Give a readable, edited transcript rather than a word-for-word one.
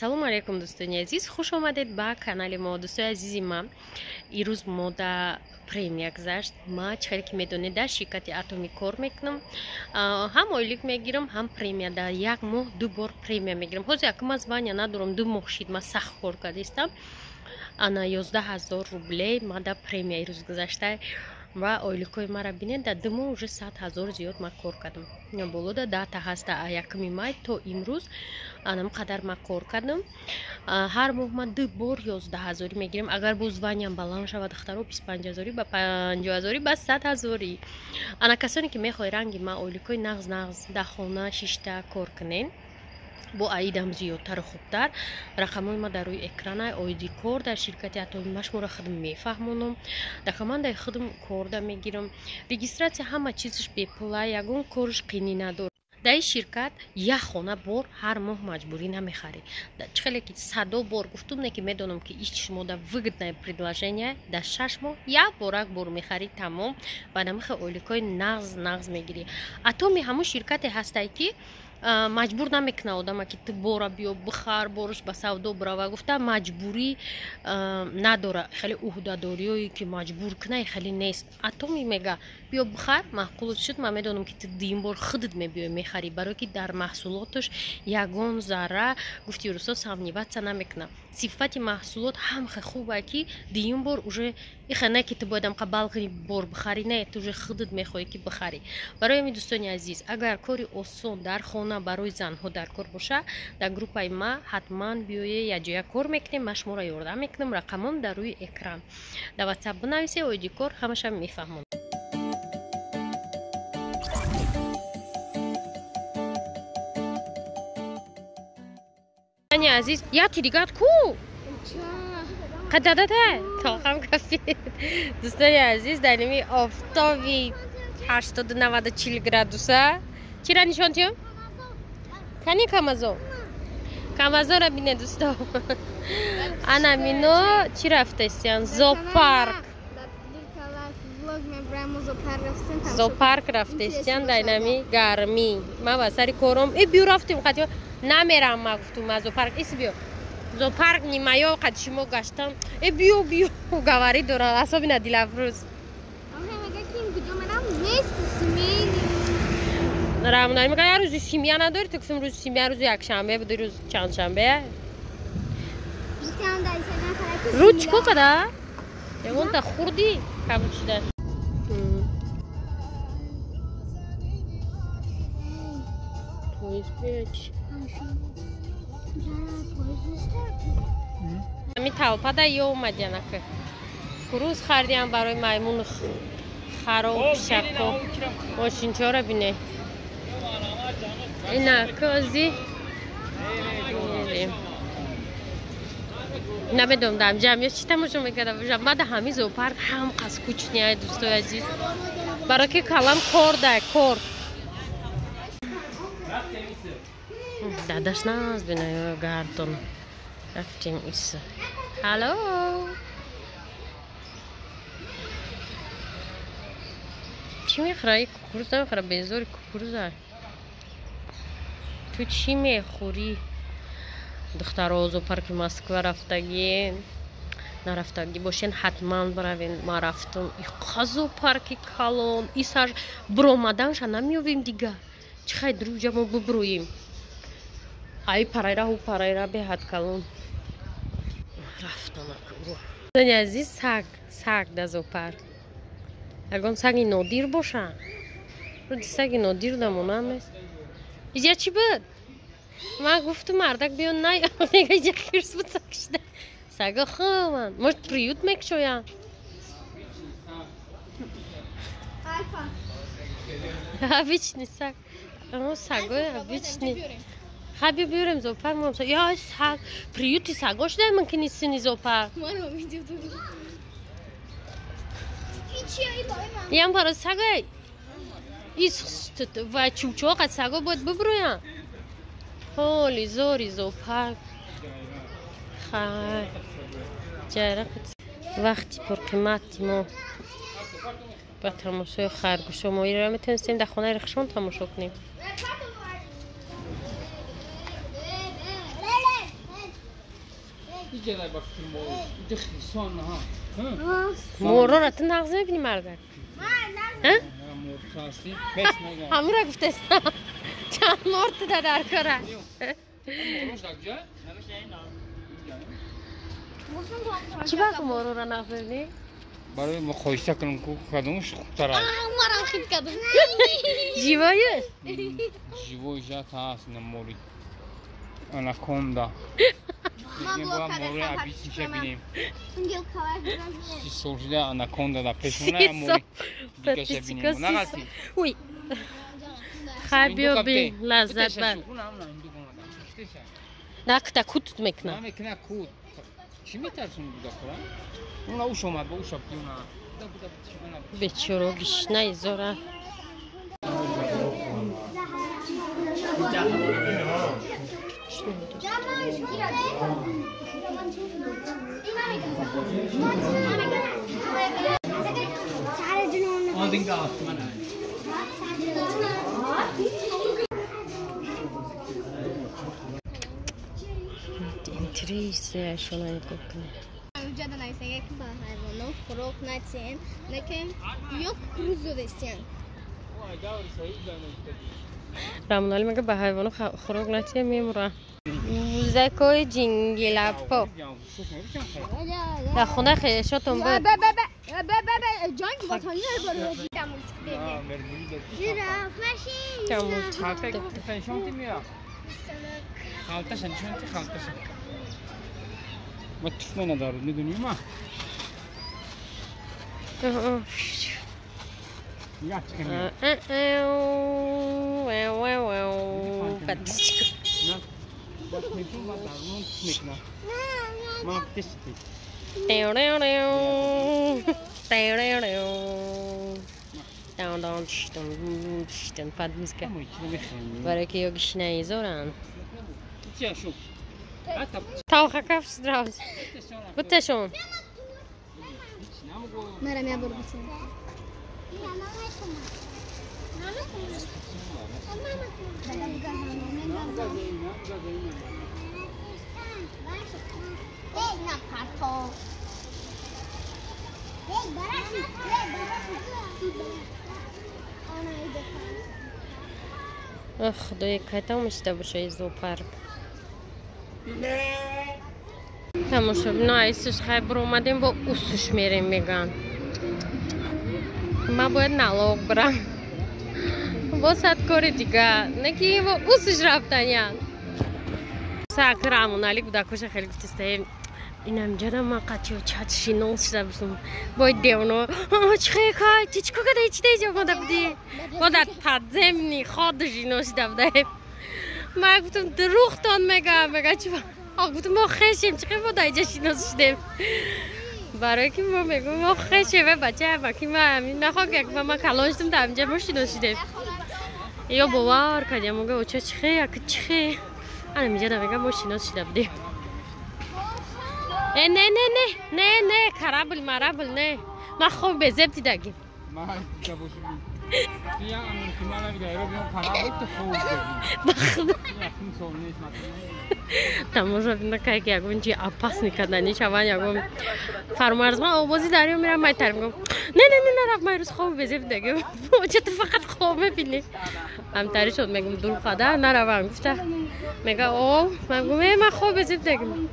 Салому алейкум, дӯстони азиз, хуш омадед ба канали мо. Дӯстои азизи ман, ирӯз мода премия гузашт. Ма чӣ хеле ки медонед, дар ширкати Атомӣ кор мекунам, ҳам ойлик мегирам, ҳам премия. Дар як моҳ ду бор премия мегирам. Ҳозир якум аз звания надорам, 2 моҳ шид, ма сахт кор кардистам. Ана 11 000 рублей мада премия ирӯз гузашта ва ойликҳои маро бинед, дар 2 моҳ уже 100 000 зиёд ма кор кардам. Болода дата ҳаста, 1-уми май то имрӯз анам қадар ма кор кардам. Ҳар моҳ ма ду бор 11 ҳазорӣ мегирам. Агар боз звания м баланд шавад, духтаро, 25 ҳазорӣ ба 50 ҳазорӣ ба 100 ҳазорӣ. Ана касоне ки мехоҳед ранги ма ойликҳои нағз нағз дар хона шишта кор кунен, бо аидам зиёдтару хубтар, рақамҳои ма дар рӯи экрана. Оиди кор дар ширкати Атоми ма шуморо худм мефаҳмонам, дар командаи худм корда мегирам. Регистрация, ҳама чизаш бепула, ягон корш қинӣ надорад. Дар ин ширкат як хона бор ҳар моҳ маҷбурӣ намехарӣ. Чӣ хеле ки садо бор гуфтум, не ки медонам, ки ич шумода выгодное предложение: дар 6 моҳ як борак бор мехарӣ, тамом, ва намихе ойликҳои нағз нағз мегирӣ. Атоми ҳамун ширкате ҳастай, ки маҷбур намекунад одама, ки ту бора биё бихар, борш ба савдо бирава гуфта, маҷбурӣ надора. Хеле уҳдадориёе ки маҷбур кунай, хеле нест. Атоми мега: биё бихар, маъқулот шуд, ман медонам, ки ту дуюм бор худат мебиёй мехарӣ, барое ки дар маҳсулоташ ягон зарра, гуфти рӯсо, сомневаться намекунад. Сифати маҳсулот ҳам хе хубе, ки дуюм бор уже ихе не ки ту бояд амқа бал кунӣ, бор бихарӣ, не, ту уже худат мехоҳӣ, ки бихарӣ. Барои ҳамин, дӯстони азиз, агар кори осон дар хона барои занҳо дар кор боша, дар группаи ма ҳатман биёе, якҷоя кор мекунем, ман шуморо ёрдам мекунам. Рақамон дар рӯи экран, дар Ватсап бинависе, оиди кор ҳамаша мефаҳмонам. Азиз, яки дигар ку қададата тоқам кафид. Дӯстони азиз, дар ними офтоби 80, 90, 40 градуса чира нишон тиём? Кани камазо, камазора бине, дӯсто. Ана мино чӣ рафтастиян? Зоопарк, зоопарк рафтестиян дар нами гармӣ. Ман ба сари кором э биё рафтем, қати намерам. Ма гуфтум, ма зоопарк ис, биё зоопарк, нимаё қати шумо гаштам. Э биё, биё, гаварӣ дорад, особенно Дилафрӯз. Рамонари мега: як рӯзи семья надори ту? Гуфтум, рӯзи семья рӯзи якшанбе буд, рӯз чандшанбе. Рӯз чӣ кор када? Ягонта хурдӣ кабуд шуда. Поезд биёч. Ами толпа да ё омадянака кукуруз хардиам барои маймуну харо, пишако. Мошинчора бине, ина кози намедонам, дар ҷамъият чӣ тамошо мекарда бошам. Баъда ҳамин зоопарк ҳам қас скучный я, дӯстои азиз, баро ки калам кор да кор. Дадаш наз бина, гардон рафтем. Иса, ҳало, чӣ мехӯра? Кукуруз намехӯра, безори кукуруза. Ту чӣ мехӯрӣ? Духтаро, зоопарки Москва рафтагӣ нарафтагӣ бошен, ҳатман биравен. Ма рафтам, иқа зоопарки калон, исар биромаданша намеёвем. Дига чӣ хай друҷа мо бибурӯем? Ай парайра, ҳу парайра, беҳад калон. Рафтам, азиз. Саг, саг да зоопарк, ягон саги нодир боша, роди саги нодир дамонанд нест. Иҷа чӣ буд? Ман гуфтум, мардак биё, най, иҷа хирс буд, саг шида. Сага хубанд, может, приют мекушоянд. Обычный саг, сагои обычный. Ха, биё биёрем зоопарк. Я саг, приют и саго шуда мумкин сини зоопарк. Ям барои сага ва чӯчоқ аз саго бояд бибурӯянд. Ҳоли зори зоопарк. Хай, вақти пурқимати мо ба тамошои харгӯшо. Мо иро метавонистем дар хонаи рахшон тамошо кунем. Морора ту нағз мебинӣ мардак? Ҳамура гуфтестам. Чанд мор туда дар кора. Чӣ баку морора нағз мебинӣ? Барои муқоиса кунам ку кадомаш хубтар аст. Марам хит кадом. Живоюш? Живой жат ҳаст на мори. Анаконда. Си сол шуда анаконда дар пешона мори дигаша бинем. Нағасӣ. Уй. Хай биё бин, лаззат бар. Накта кутут мекунам. Намекуна кут. Чӣ метарсони буда хӯра? Уна уш омад, ба уш абдиуна. Бечоро гишнаи зора. Интриса шона нигоҳ кунед. Рамоналӣ мега ба ҳайвоно хӯрок натиҳем, мемурам. Бузакои ҷингилапо. Дар хона хешотон буд. Ма туфма надорад, медонӣ ма? Барои ки ё гишнаи зоранд. Тавха кафш дравш. Буташон. Худои, кай тамом шуда боша и зоопарк. Тамошобино, айсуш хай буромадем, бо усуш мерем, меган. Ма бояд налог бирам. Бо сад кори дига. Не ки бо усуш рафтанян. Сак Рамоналӣ кӯдакоша хеле гуфтистаем. Инамҷада ма қатиё чат шинос шуда бошам. Бой девно. Чихе кай, ти чико кадай, чи деҷа омада будӣ? Мо дар подземный ход шинос шуда будаем. Ма гуфтам дурӯғтон мегам, мега чи гуфтам мо хешем, чихе мо дар иҷа шинос шудем? Барои ки мо мегӯм мо хешем, бача ки ма нахоҳ як ма калон шудам, дар инҷа мо шинос шудем. Ё бовар кардем, мога оча чихе, як чихе. Ана инҷа да мегам мо шинос шуда будем. Не, не, не, не, не, корабль, марабль, не. Ма хоб безеб дидагим. Тамошобино, кай ки ягон чи опасный кардани шаван, ягон фармарз ма обози дарё мерам, май тарим гум. Не, не, не, нарафт, май рӯз хоб безеб дидагим. Оча ту фақат хоб мебинӣ. Ҳамтари шуд, мегум дур қада наравам гуфта. Мега о, ман гум, ман хоб безеб дидагим.